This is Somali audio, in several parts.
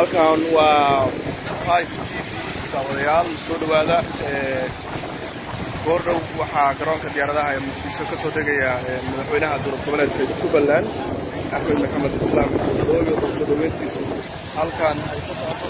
Halkan waa 5 TV daawadayaal soo dhawaada. Goordhow waxaa garoonka diyaaradaha ee Muqdisho ka soo tegaya madaxweynaha dowlad goboleedka Jubbaland Axmed Maxamed Islaam Madoobe oo soo dhaweyntiisu halkan ay ka socoto.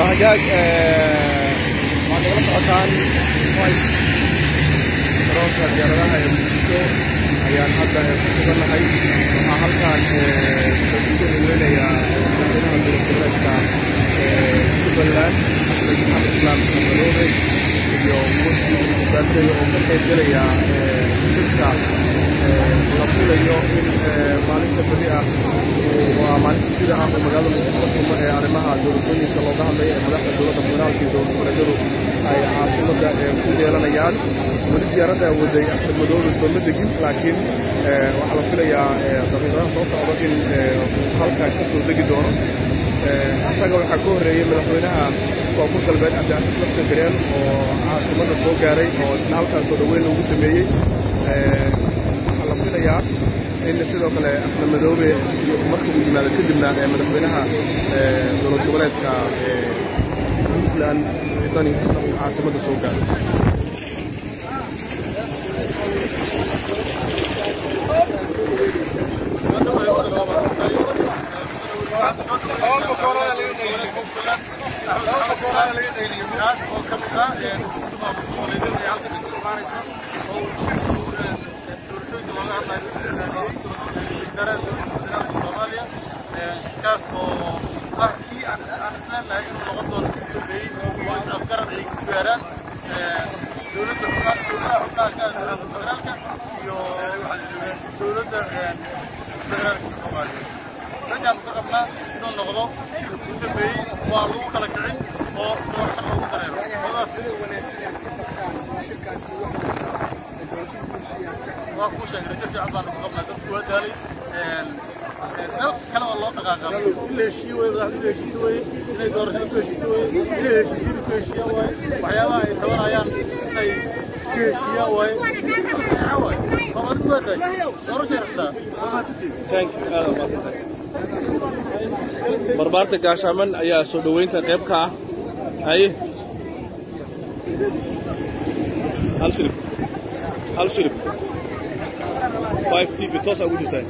Hagaag waxaad nagala socotaan garoonka diyaaradaha ee Muqdisho ayaan hadda ku sugannahay. Waxaa halkan lagu soo dhaweynayaa madaxweynaha dowlad goboleedka Jubbaland Axmed Maxamed Islaam Madoobe iyo wafdi uu hogaaminayo oo ka qayb gelaya shirka la filayo in maalinta beri ah, waa maalinta Sabtida ah, oo magaalada Muqdisho ka furmo ee arrimaha doorashooyinka looga hadlaya ee madaxda dowladda federaalka iyo dowlad goboleedyadu ay caasimadda ku yeelanayaan. Weli diyaaradda waday Axmed Madoobe sooma degin, laakiin waxaa la filayaa daqiiqadaha soo socda in uu halkan ka soo degi doono. Isaga waxaa ka horreeyey madaxweynaha Koonfur Galbeed Cabdicasiis Lafta Gareen oo caasimadda soo gaaray oo isna halkan soo dhoweyn loogu sameeyey. Waxaa la filayaa in sidoo kale Axmed Madoobe marka uu yimaado kadibna madaxweynaha dowlad goboleedka Puntland Siciid Dani isna uu caasimadda soo gaaro. Kaas oo ka mid ah goboleedyada ee halkan isku imaanaysa oo shirka doorashooyinka looga hadlayo wasaaraha dowladda federaalka Soomaaliya, shirkaas oo ah kii aan isleenahay inuu noqon doono kii dambeeyey oo is afgarad ay ku gaaraan dowladda dowladaha xubnaha ka ah dowladda federaalka iyo dowladda federaalka Soomaaliya. Rajaanu ka qabnaa inuu noqdo shirka ugu dambeeyey oo aan lagu kala kicin Oo doorasho loogu dareero. Waa kuu sheegay, rajo fiican baanu ku qabnaa. Dadku waa daalay, meel kale oo loo dhaqaaqa in la heshiiyo weye, madaxdu la heshiiso weye, inay doorashada ku heshiiso weye, inay heshiisyada ku heshiiyaan waaye, waxyaabaha ay tabanayaan inay ku heshiiyaan waaye, saxa waaye. Soomaalidu waa tahay doorashay rabtaa. Waa mahadsantihiin. Thank you, aad mahadsantahay. Barbaarta gaashaaman ayaa soo dhoweynta qayb ka ah. Haye, hal shilib, hal shilib, 5 TV toos ugu jirtaa.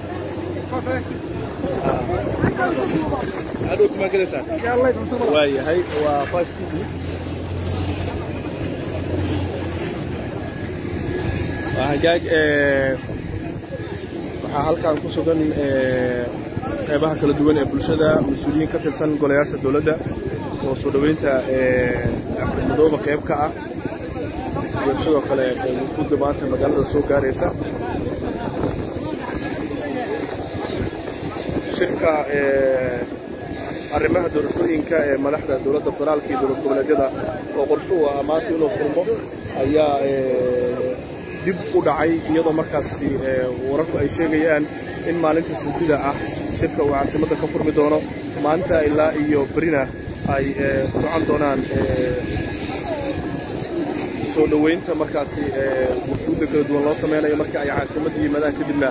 Hadhow timaa gelaysaan. Waayahay, waa 5 TV. Waa hagaag. Waxaa halkan ku sugan qeybaha kala duwan ee bulshada, mas-uuliyiin ka tirsan golayaasha dowladda oo soo dhoweynta Axmed Madoobe qayb ka ah, iyo sidoo kale wufuudda maanta magaalada soo gaaraysa. Shirka arrimaha doorashooyinka ee madaxda dowladda federaalka iyo dowlad goboleedyada oo qorshuhu ah maanta inuu furmo ayaa dib u dhacay, iyadoo markaasi wararku ay sheegayaan in maalinta Sabtida ah shirka uu caasimadda ka furmi doono. Maanta ilaa iyo berina ay socon doonaan soo dhoweynta markaasi wufuudda kala duwan loo samaynayo marka ay caasimadda yimaadaan. Kadibna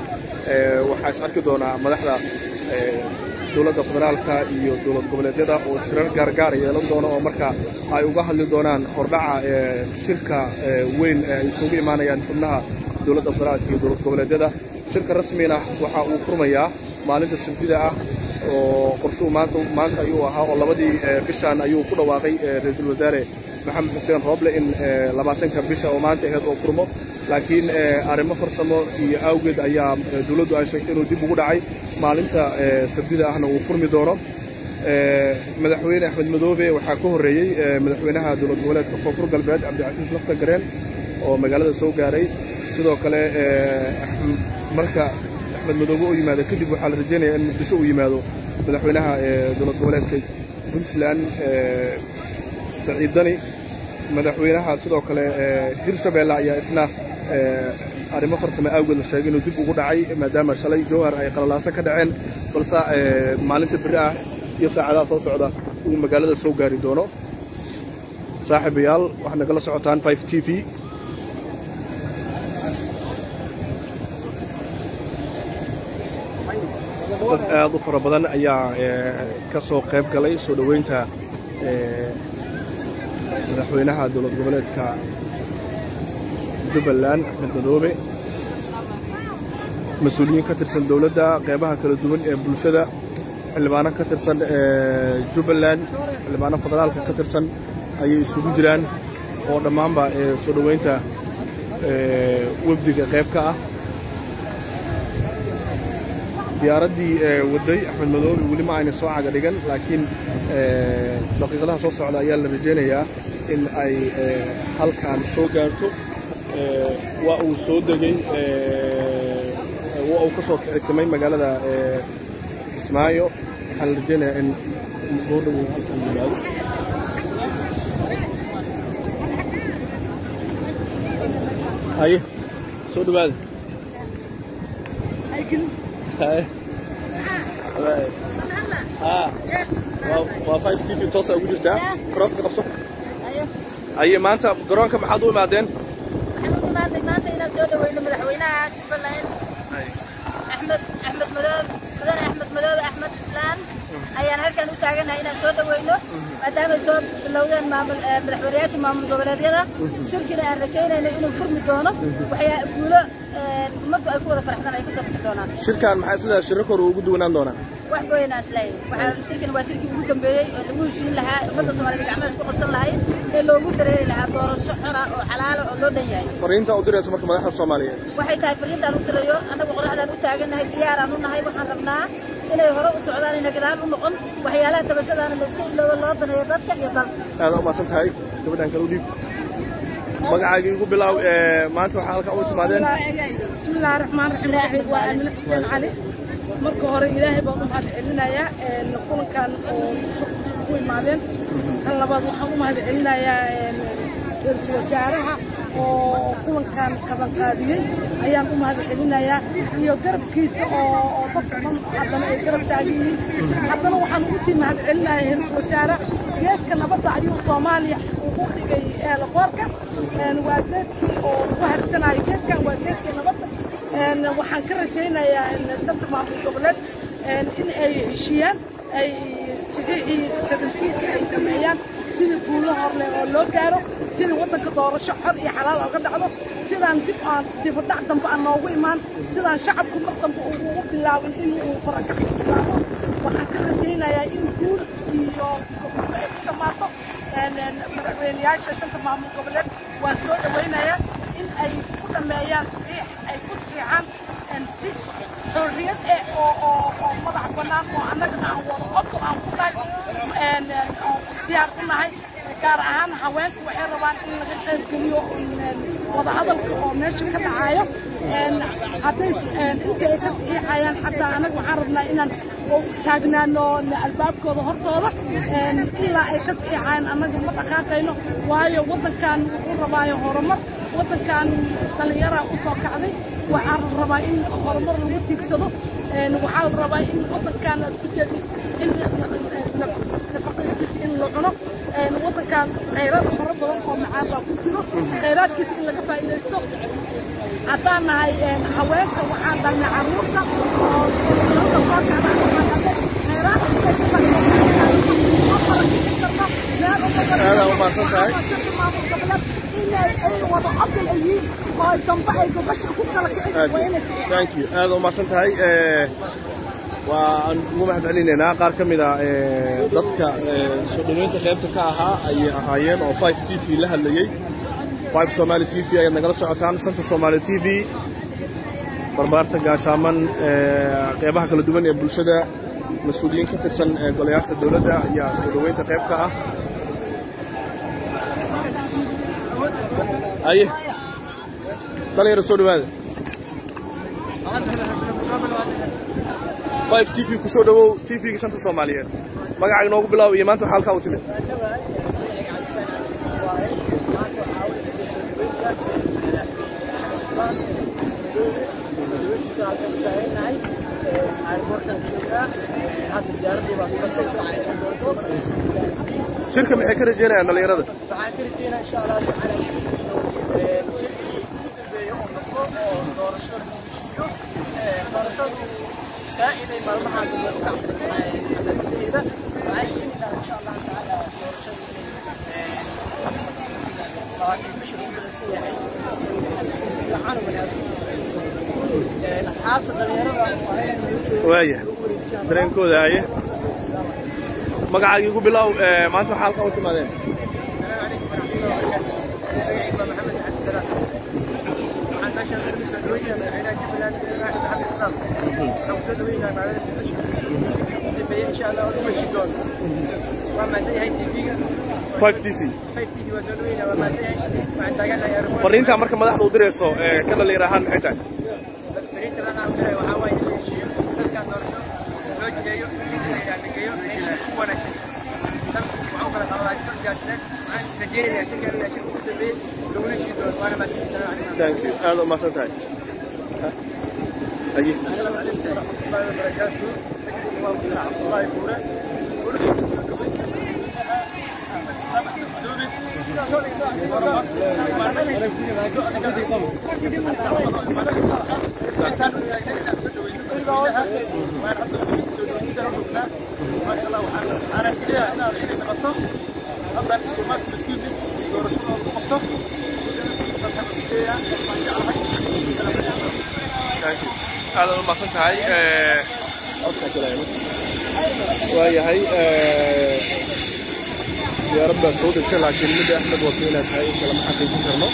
waxaa is arki doonaa madaxda dowladda federaalka iyo dowlad goboleedyada oo shirar gaargaar yeelan doona, oo marka ay uga hadli doonaan hordhaca shirka weyn ee ay isugu imaanayaan xubnaha dowladda federaalka iyo dowlad goboleedyada. Shirka rasmina waxa uu furmayaa maalinta Sabtida ah, oo qorshuhu maanta ayuu ahaa, oo 2dii bishan ayuu ku dhawaaqay ra-iisul wasaare Maxamed Xuseen Rooble in 20-ka bisha oo maanta ahayd oo furmo, laakiin arrimo farsamo iyo awgeed ayaa dowladdu ay sheegtay inuu dib ugu dhacay, maalinta Sabtida ahna uu furmi doono. Madaxweyne Axmed Madoobe waxaa ka horreeyey madaxweynaha dowlad goboleedka Koonfur Galbeed Cabdicasiis Lafta Gareen oo magaalada soo gaaray. Sidoo kale marka Axmed Madoobe u yimaado kadib, waxaa la rajeynaya in Muqdisho uu yimaado madaxweynaha dowlad goboleedka Puntland Saciid Dani. Madaxweynaha sidoo kale Hirshabeelle ayaa isna arrimo farsame awgeed la sheegay inuu dib ugu dhacay, maadaama shalay Jowhar ay qalalaaso ka dhaceen, balse maalinta berri ah iyo saacadaha soo socda uu magaalada soo gaari doono. Saaxiibayaal, waxaad nagala socotaan 5 TV. Dad aad u fara badan ayaa ka soo qayb galay soo dhoweynta madaxweynaha dowlad goboleedka Jubbaland Axmed Madoobe. Mas-uuliyiin ka tirsan dowladda, qeybaha kala duwan ee bulshada, xildhibaano ka tirsan Jubbaland, xildhibaano federaalka ka tirsan ayay isugu jiraan, oo dhammaanba soo dhoweynta wefdiga qayb ka ah. Diyaaraddii waday Axmed Madoobe weli ma ayna soo caga dhigan, laakiin daqiiqadaha soo socda ayaa la rajaynayaa in ay halkan soo gaarto. Waa uu soo degay, waa uu ka soo kicitimay magaalada Kismaayo. Waxaan la rajaynayaa in goordhow uu halkan yimaado. Haye, soo dhawaada. Haye, waa 5 TV, toosa ugu jirtaa. Garoonka qabso. Haye, maanta garoonka maxaad u imaadeen? Waxaan u imaadnay maanta inaan soo dhaweyno madaxweynaha Jubbaland Axmed Madoobe, mudane Axmed Madoobe Axmed Islaan ayaan halkan u taaganahay inaan soo dhaweyno, maadaama ay soo bilowdeen maamul madaxweynayaasha maamul goboleedyada shirkina aan rajaynayno inuu furmi doono, waxyaa guulo ummaddu ay ku wada faraxdaan ay kasoo bixi doonaan. Shirkan maxaa isleedahay shirro kor uu ugu duwanaan doonaa? Wax goynaa isleeyahay, waxaa shirkan waa shirkii ugu dambeeyey oo lagu heshiin lahaa ummadda Soomaaliyeed gacmaha isku qabsan lahayd ee loogu dareeri lahaa doorasho xora oo xalaala oo loo dhan yahay. Fariinta u dirayso marka madaxda Soomaaliyeed waxay tahay fariintaan u dirayo, annagu qoraxdaan u taagannahay, diyaaraan u nahay. Waxaan rabnaa inay hore u socdaan, ina gadaal u noqon, waxyaalaha tabashadaana la iska iloobo, loo daneeyo dadka iyo dalka. Aad u mahadsan tahay. Gabadhan kale u dhiib. Magacaaga igu bilow, maanta waxaa halkan u timaadeen? Bismillahi raxmaan raxiim. Magacaygu waa Aamine Xuseen Cali. Marka hore Ilaahay baan u mahad celinayaa kulankan oo ugu imaadeen Tan labaad waxaan u mahad celinayaa ra-iisul wasaaraha oo kulankan qabanqaabiyey ayaan u mahad celinayaa, iyo garabkiisa oo dadka dhan haddana ay garab taagan yihiin. Haddana waxaan ugu sii mahad celinayaa ra-iisul wasaare, geedka nabadda ayuu Soomaaliya ugu dhigay eelaboorka. Waa geedkii oo lagu harsanayo, geedkan waa geedkii nabadda. Waxaan ka rajaynayaa shanta maamul goboleed in ay heshiiyaan, ay saxiixii 17-ka ay dhameeyaan, sidii guulo horleh oo loo gaaro, sidii waddanka doorasho xor iyo xalaal ooga dhacdo, sidaan dib aan dibadhac dambe aan noogu imaan, sidaan shacabku mar dambe ugu bilaabin in uu barakac bilaabo. Waxaan ka rajaynayaa in guul iyo guul ay ku dhammaato. Madaxweyneyaasha shanta maamul goboleed waan soo dhawaynayaa in ay ku dhammeeyaan saxiix, ay ku saxiixaan si xorriyad eh oo madax bannaan oo annagana aan wada ogol aan ku nahay, diyaar u nahay. Gaar ahaan haweenku waxay rabaan in laga qaybgeliyo wadahadalka oo meesha ka dhacayo. Hadday inta ay ka saxiixayaan xataa, annaga waxaan rabnaa inaan taagnaano albaabkooda hortooda ilaa ay ka saxiixayaan. Annaga ma dhaqaaqayno, waayo waddankan wuxuu rabaayo horumar. Waddankan dhallinyaraa u soo kacday, waxaa la rabaa in horumar lagu tiigsado. Waxaa la rabaa in waddankan aad ku jeedid in nafaqadiisa in la cuno. Waddankan khayraad fara badan oo macaan baa ku jiro, khayraadkiisa in laga faa'iidaysto. Haddaan nahay haweenka, waxaan dhalnay carruurta oo dhallinyarada soo kacda, waxaan dhalnay khayraadka inay ka faa'iidaystaan. Ma barakicin karno meel uma Aad u mahadsan tahay. Shanta maamul goboleed inay ay wada ogol ay yihiin oo dambe ay gogosha ku kala kicin waa inay saxiixaan. Thank you, aad u mahadsan tahay. Waan ugu mahad celinaynaa. Qaar ka mid a dadka soo dhoweynta qaybta ka ahaa ayay ahaayeen oo 5 TV la hadlayey. 5 Somali TV ayaad nagala socotaan, shanta Somali TV. Barbaarta gaashaaman, qeybaha kala duwan ee bulshada, mas-uuliyiin ka tirsan golayaasha dowladda ayaa soo dhoweynta qayb ka ah. Aye, dhalinyaro, soo dhawaada. 5 TV ku soo dhawow, TV-ga shanta Soomaaliyeed. Magacaaga noogu bilow iyo maanta waxaa halkaa u timid. Shirka maxay ka rajeynayaan dhalinyarada? Waxaan ka rajeynaa insha Allah tacaala shirkii ugu dambeeya oo noqdo oo doorasho lagu heshiiyo. Doorashadu saa'iday maalmaha dambe u kacday xamaasadeeda. Waxaan rajeynaynaa insha Allah tacaala doorashadu inay 20 bisha lagu badansan yahay si fiican oo wanaagsan asxaabta dhalinyarada oo ayagana nala jooga Waaya dareenkooda. Haye, magacaaga igu bilow, maanta waxaa halkaa u timaadeen. السلام عليكم ورحمة الله وبركاته. magacaygu waa Maxamed Cabdisalaam. Waxaan meeshaan ugu soo dhaweynayaa madaxweynaha Jubbaland, Axmed Maxamed Islaam. Waxaan kusoo dhaweynayaa magaalada Muqdisho. Ugu dambeeya insha Allah oo lagu heshiin doono. Waa mahadsan yahay TV-ga. 5 TV. 5 TV waa soo dhaweynaya, waa mahadsan yahay. Waxaan taaganahay aeroport. Fariintaa marka madaxda u dirayso ka dhalinyar ahaan maxay tahay? Fariinta la aan diray waxaa waaye in la heshiiyo, dalkan doorasho loo jiheeyo, la yidhaahdo meesha ugu wanaagsan. Dalku wuxuu kala qabanaa siyaasadeed. Waxaan rajeynayaa shirkan inuu yahay shirka ugu dambeeyay laguna heshiin doono. Waana mahadsan yahay. Salaam calaykum. Thank you, aad u mahadsan tahay. Haye. السلام عليكم ورحمة الله وبركاته. waa عبد الله بورة أحمد إسلام أحمد مدوبي. Thank you, aad u mahadsan tahay. Waayahay, diyaarad baa soo degtay, laakiin midda Axmed wato inaad tahay in kale ma xaqiijin karno.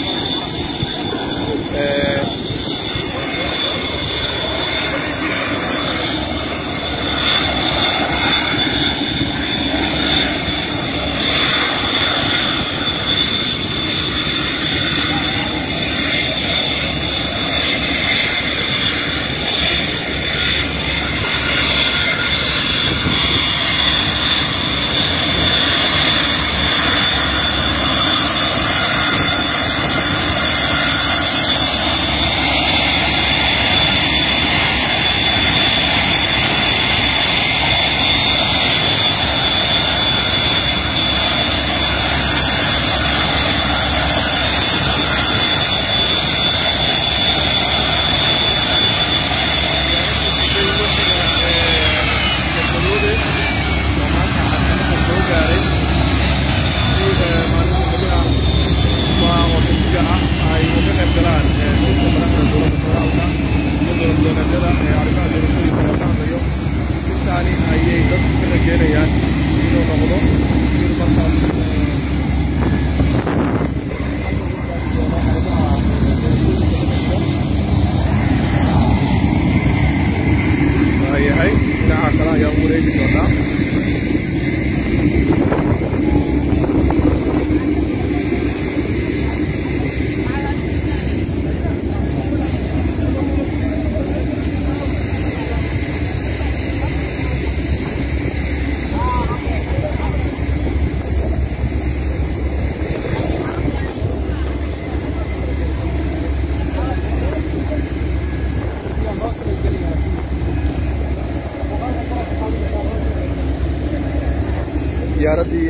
Diyaaraddii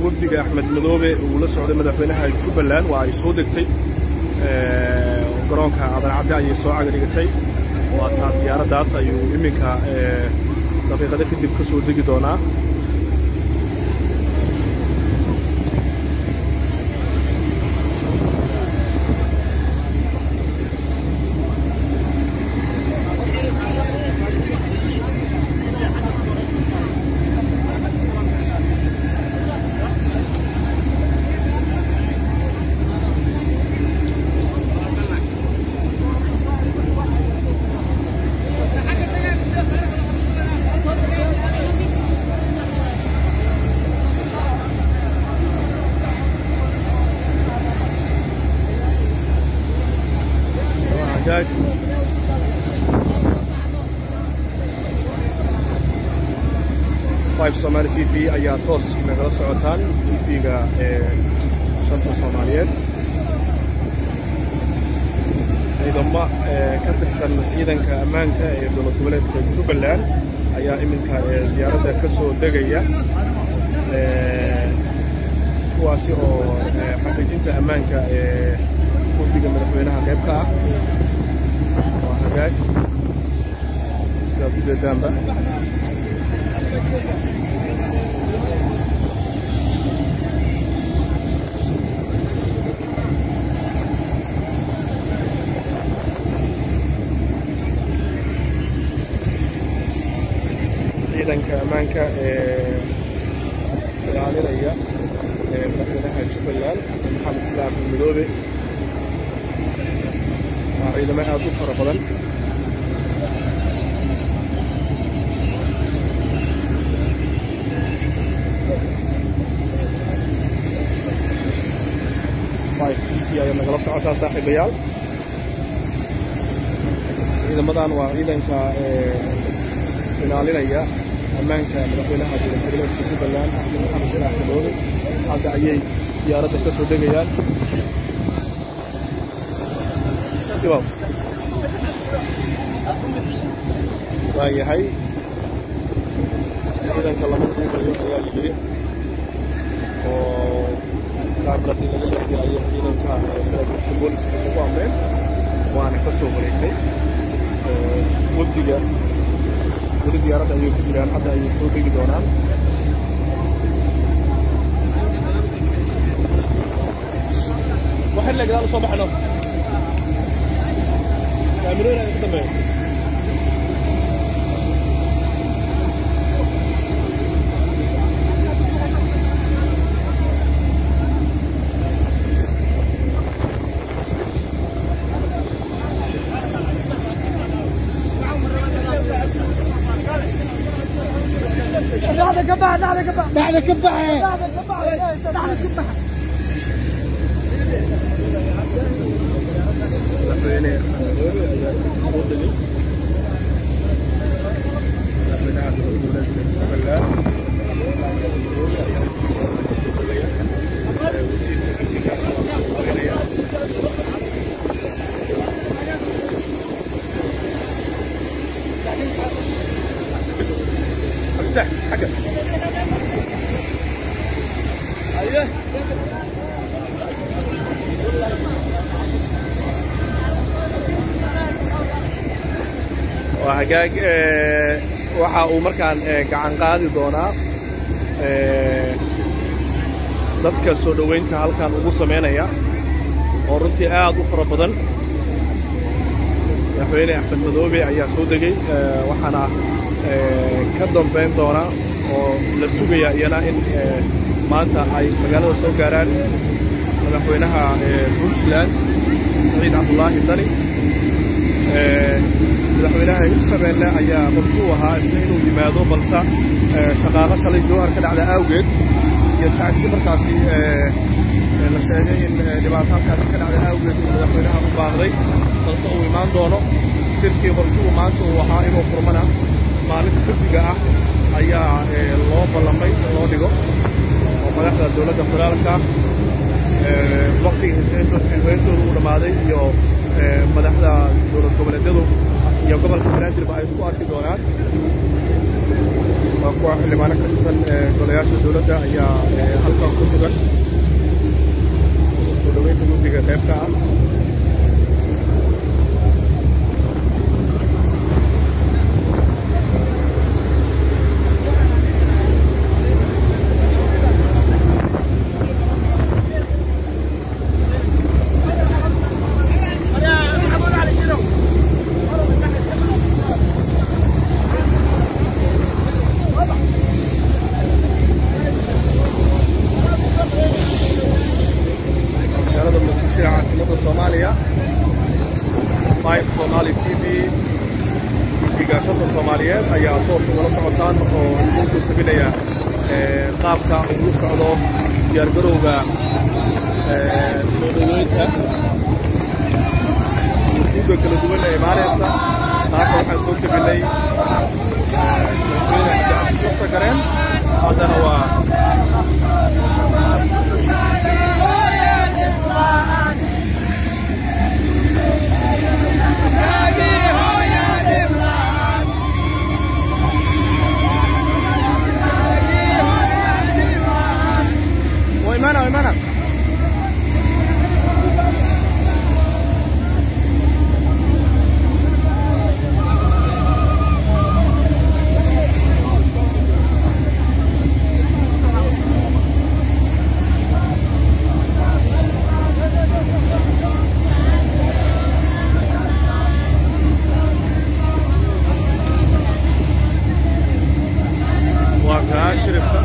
wafdiga Axmed Madoobe uu la socday madaxweynaha Jubbaland waa ay soo degtay garoonka Aadan Cadde ayay soo cagadhigatay. Waa taa diyaaraddaas ayuu iminka daqiiqado kadib ka soo degi doonaa. Somali TV ayaa toos nagala socotaan, TV-ga shanta Soomaaliyeed. Ciidamo ka tirsan ciidanka ammaanka ee dowlad goboleedka Jubbaland ayaa iminka diyaaradda ka soo degaya, kuwaasi oo xaqiijinta ammaanka ee wafdiga madaxweynaha qayb ka ah. Waa hagaag, sidaad u jeedaanba. Ciidanka ammaanka ee ilaalinaya madaxweynaha Jubbaland Maxamed Islaam Madoobe waa ciidamo aad u fara badan. TV ayaa nagala socotaa saaxiibayaal. Ciidamadan waa ciidanka ilaalinaya ammaanka madaxweynaha dowlad goboleedka Jubbaland Axmed Maxamed Islaam Madoobe. Hadda ayay diyaaradda ka soo degayaan. Waayahay, ciidanka lama duubayo ayaa la yidhi oo kaamirad in laga leexiyo ayay ciidanka saraakiisha booliska ugu amreen, waana ka soo wareegtay. Wafdiga weli diyaaradda ayay ku jiraan, hadda ayay soo degi doonaan. Waxay la gadaal usoo baxno kaamirooyin ay ka dambeeyo. Dhexda ka bax, dhexda ka bax, dhexda ka bax, dhexda ka bax, dhexda ka bax. Madaxweyne Madoobe ayaa soo degay. Madaxweynaha dowlad goboleedka Jubbaland Madoobe ayaa kasoo degaya. Wasiirka amniga waa soo dhaweynaya. افتح حاجة. ايوه، waa hagaag. Waxa uu markaan gacan qaadi doonaa dadka soo dhoweynta halkan ugu samaynaya oo runtii aad u fara badan. Madaxweyne Axmed Madoobe ayaa soo degay, waxaana ka dambayn doona oo la sugaya iyana in maanta ay magaalada soo gaaraan madaxweynaha Puntland Saciid Cabdullaahi Dani. Madaxweynaha Hirshabeelle ayaa qorshe u ahaa isna inuu yimaado, balse shaqaaqo shalay Jowhar ka dhacda awgeed iyo tacsi markaasi la sheegay in dhibaato halkaasi ka dhacda awgeed uu madaxweynaha u baaqday, balse uu imaan doono. Shirkii qorshuhu maanta uu ahaa inuu furmana maalinta Sabtiga ah ayaa loo ballamay in loo dhigo, oo madaxda dowladda federaalka waqtigii xilhayntooda uu dhammaaday iyo madaxda dowlad goboleedyadu iyo gobolka Banaadirba ay isku arki doonaan. Waa kuwa Xildhibaano ka tirsan golayaasha dowladda ayaa halkan ku sugan soo dhaweynta guddiga qaybta ah. Soomaaliya 5 Somali TV gigashada Soomaaliyeed ayaa toos ugala socotaan oo idin soo tabinaya qaabka uu socdo diyaargarowga soo dhaweynta wufuudda kala duwan ee imaanaysa. Saaka waxaan soo tabinay madaxweyne Cabdicasiis Laftagareen, haddana waa وإيمانا وإيمانا. وكاشرفة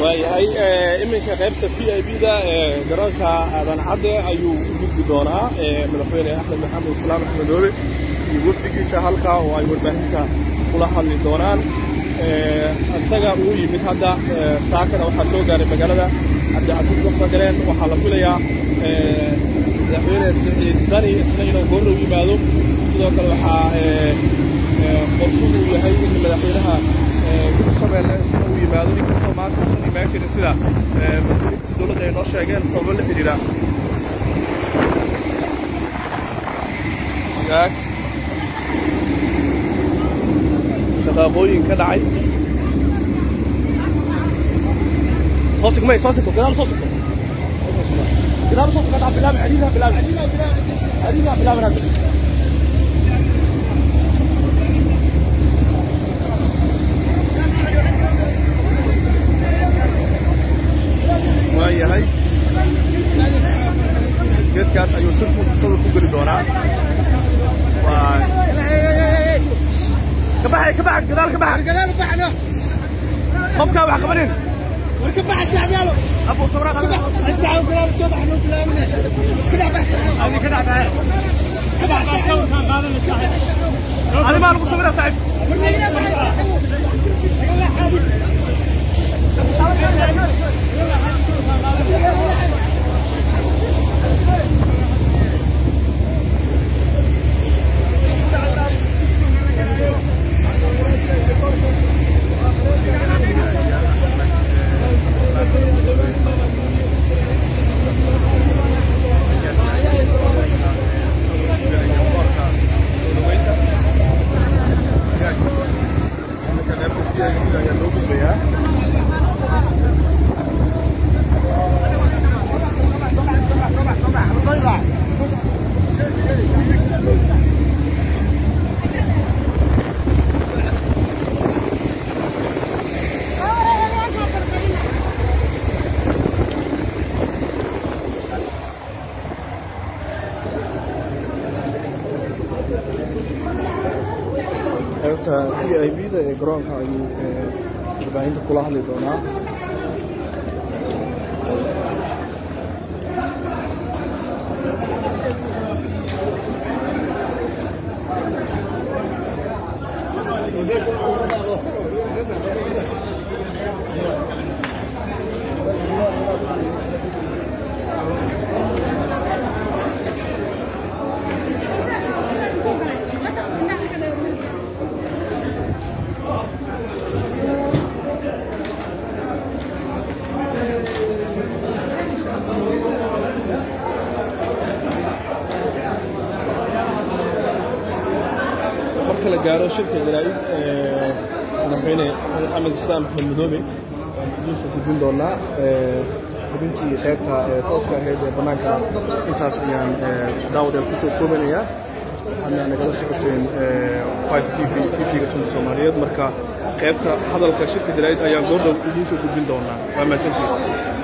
Waayahay, iminka qaybta VIP-da ee garoonka Aadan Cadde ayuu u gudbi doonaa madaxweyne Axmed Maxamed Islaam Axmed Oobe iyo wafdigiisa, halkaa oo ay warbaahinta kula hadli doonaan. Isaga uu yimid hadda saakana waxaa soo gaaray magaalada Cabdicasiis Laftagareen. Waxaa la filayaa madaxweyne Siciid Dani isna inuu goorrow yimaado. Sidoo kale waxaa qorshuhu yahay in madaxweynaha Hirshabelle isna uu yimaado, inkastoo maanta uusan imaan karin sida mas-uuliyiinta dowladda ay noo sheegeen sababo la xidhiidha gaag shaqaaqooyin ka dhacay. Soo sigmay, soo sigto, gadaal soo sigto, gadaal soo sigto, bilaab celiina, bilaab celiina, bilaab hadda. Waayahay, geedkaas ayuu shirku Qofka wax qabanin. Warka baxa saaxiibayaal. Abu sawra qaban. Saaxiib galaal soo baxno bilaawna. Kada bax saaxiib. Ani kada bax. Kada saaxiib. Ani ma lagu sawira saaxiib. Warna bax saaxiib. Qaybta VIP-da ee garoonka ayuu warbaahinta kula hadli doonaa. Marka la gaaro shirka jaraa'id ee madaxweyne Axmed Islaam Axmed Madoobe, waan idiin soo gudbin doonaa xubintii qaybta tooska ahayd ee bannaanka. Intaas ayaan daawadeel kusoo koobanayaa. Waxaadna nagala socoteen 5 TV, TV-ga Tunka Soomaaliyeed. Marka qaybta hadalka shirka jaraa'id ayaan goordhow idiin soo gudbin doonaa. Waa mahadsantihiin.